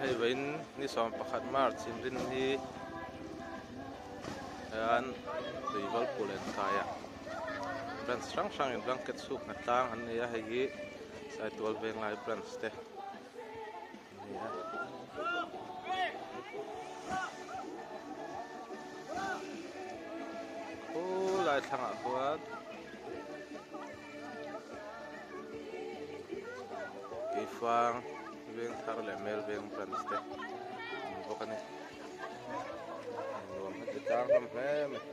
Hei vawiin ni 11 March inrin hi hian Tuivalpui len kaiah branch hrang hrangin blanket chhuk hna tlang an nei a, hei hi Saitual Venglai branch te an ni a. Khulai thlangah khuan Keifang veng thar leh Mel veng branch te an bawk a ni. Nuam heti tlang hlawm hle mai.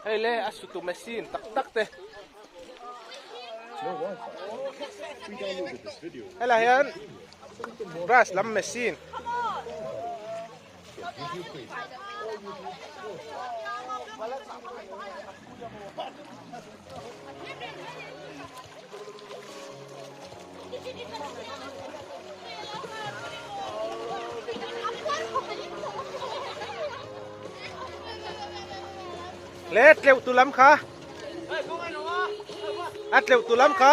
Hei le a sutu machine tak tak te. Helai hian brush lam machine. Le tleuh tu lam kha. A tleuh tu lam kha.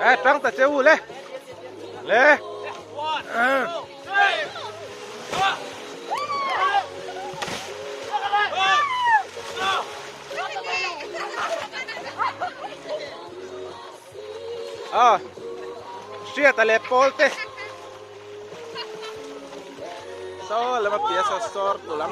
Ê, trắng ta chơi le. Le. À, hriat a leh pawl te saw lama piah saw sawr tu lam.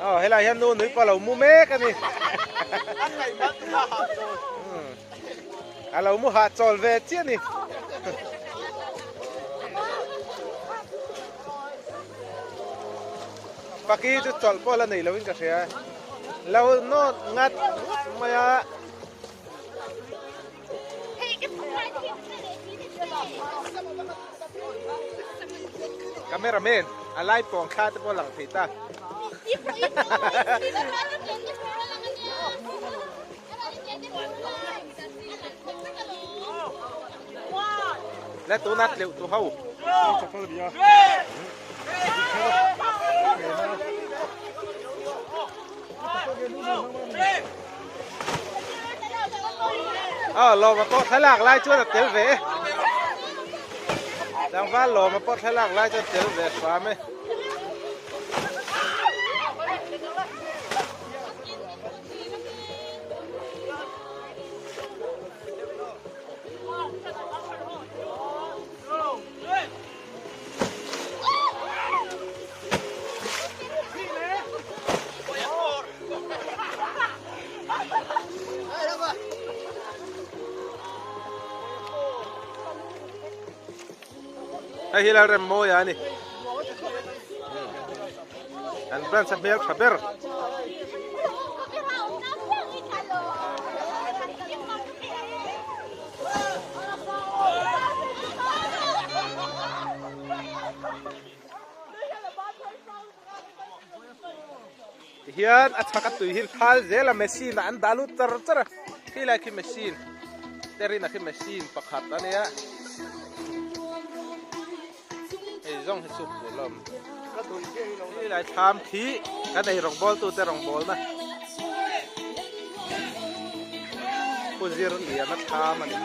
Aw helai hian nu nui pawh a lo mu mek a ni a lo mu hahchawl ve chiah a ni. Paki chu chawlh pawh la nei loin ka hria lo nawt ngat ngat mai a. Camera man a lai pawng thla te pawh a lang thei ta. Le tuna tleuh tu ho. Ờ lò mà pawh thlalak lai chuan a tel ve e. Tlangval lawm a pawh thlalak lai chuan a tel ve hram e. Hei hi Lalremmawia a ni. An branch a hmel tha ber. Tihian a chhak a tui hi thal zel a machine ah an dah lut char char a khi lai khi machine terina khi machine pakhat a nia hei zawng hi chu pul a awm khi lai thlam khi kan ei rawngbawl tute rawngbawl na pu zir lian a thlam a ni.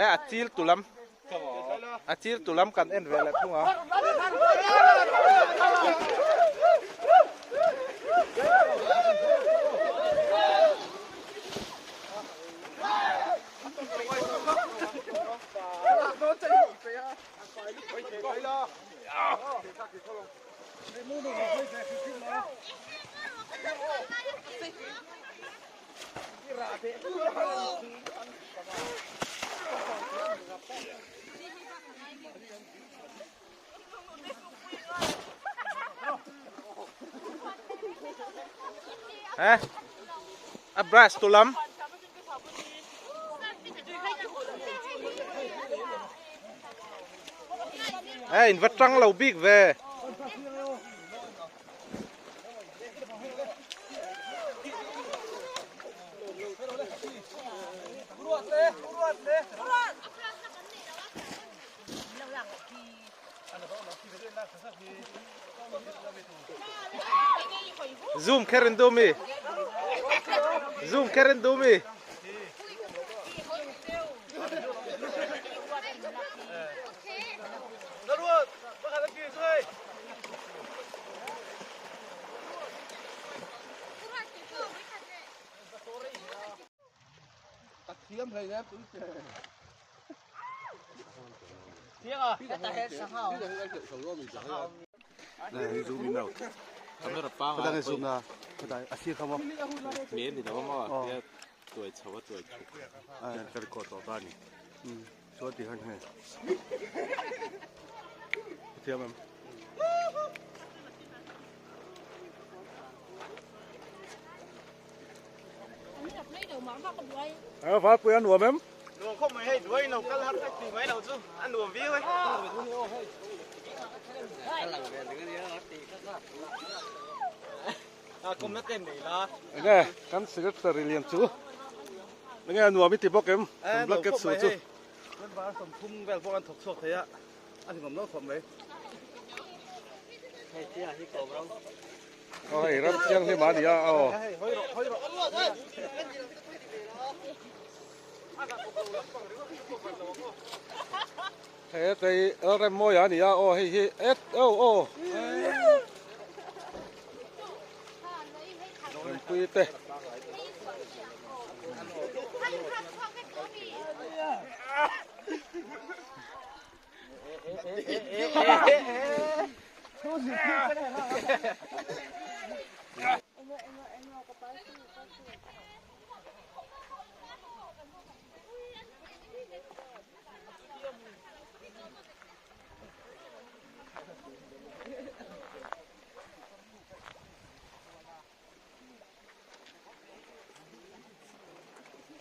E a chil tu lam a chil tu lam kan en ve leh thung ang. Eh a brush tu lam Eh in va tang lo bik ve. Zoom kher in du mi? Zoom kher in du mi? Camera pangai zoom na a sir kha maw me ni lo maw tia tuai chho a tuai chhuk ka record tawh ta a ni chuan ti khan hei thiam em A valpui a nuam em? Nuam khawp mai hei, duai lo kal har vek tih mai lo chu a nuam viau e. Enge kan secretary lian chu enge a nuam i ti bawk em? Kan blanket su chu. Member 30 vel pawh an thawk chhuak thei a, a hlimawm lo khawp mai. Aw hei ram thianghlim a ni a aw. He tei rem mawi a ni a aw hei hi et aw aw. Rempui te.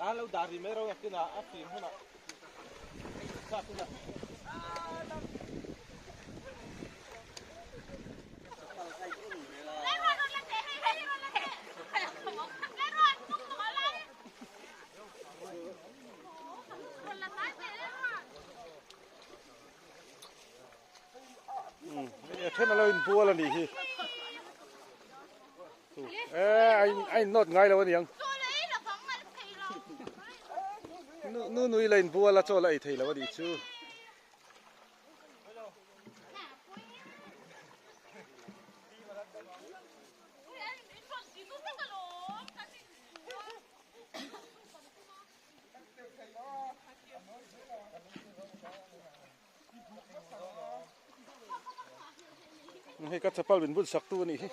A lo dah ri mai ro nakinah a fim hunah chak hunah. A then a lo inbual a nih hi. E a in nawt ngai lo a niang. Nu nui la inbual a chaw la ei thei lo a nih chu. Hei ka chapal min bun sak tu a nih hi.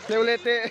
Leo leh teh.